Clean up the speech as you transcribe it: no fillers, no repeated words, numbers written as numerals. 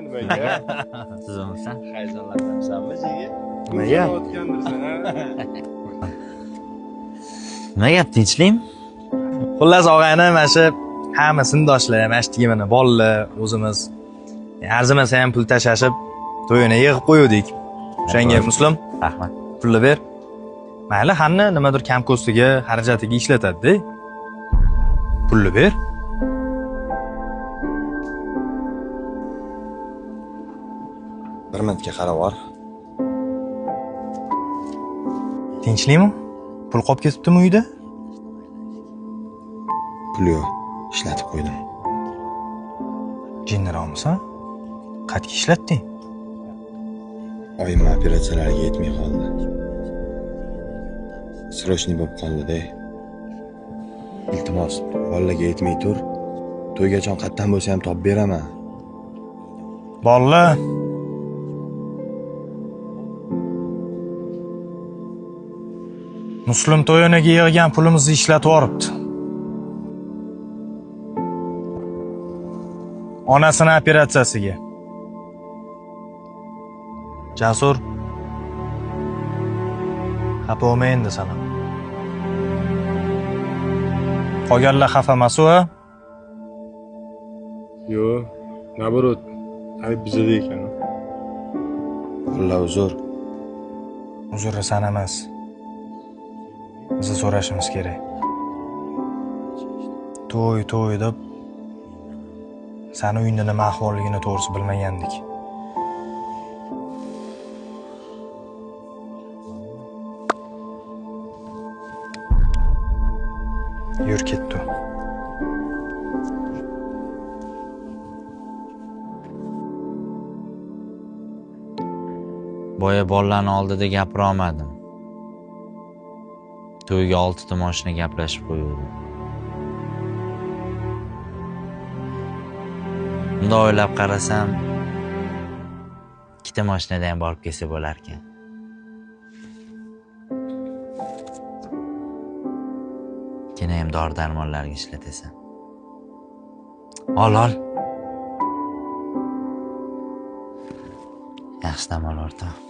Nimaga? Tuzumsan? Hayajonlanmayapsanmi, jiga? Nimaga? O'tgandirsan, ha? Nima gap, tinchlikmi? Xullas og'ayni, mana shu hamma sinfdoshlar, mana shu mana bolalar o'zimiz arzimasa ham pul tashlashib to'yini yig'ib qo'yuvdik. O'shanga Muslim, Rahmat. Pulni ber. Mayli, hamma nimadir kam ko'stiga, xarajatiga ishlatadi-da. Pulni ber. Bir minutga qarab bor. Tinchlikmi? Pul qolib ketibdimi uyda? Pul yo'q, ishlatib qo'ydim. Jinniroqmisan? Qayerga ishlatding? Oyim operatsiyalarga yetmay qoldi. Срочный bo'lib qoldi-da. Iltimos, bolalarga yetmay tur. To'ygacha qatdan bo'lsa ham topib beraman. Bolalar, Muslim to'yoniga yig'gan pulimizni ishlatib yuboribdi. Onasini operatsiyasiga. Jasur, xafa bo'lma endi sana. Qolganlar xafa emas-u, a? Yo'q, наоборот, ayb bizada ekan. Bolalar uzr. Uzrni san emas. Bizni so'rashimiz kerak. To'y, to'y deb sani uyingda nima ahvolligini to'g'risi bilmagandik. Yur ketdi. Boya bolalarning oldida gapira olmadim. To'yga 6 ta mashina gaplashib qo'yuvdim. Bunday o'ylab qarasam, 2 ta mashinada ham borib kelsa bo'lar ekan. Ikkini ham dori-darmonlarga ishlatasan. Ol, ol. Yaxshi dam ol, o'rtoq.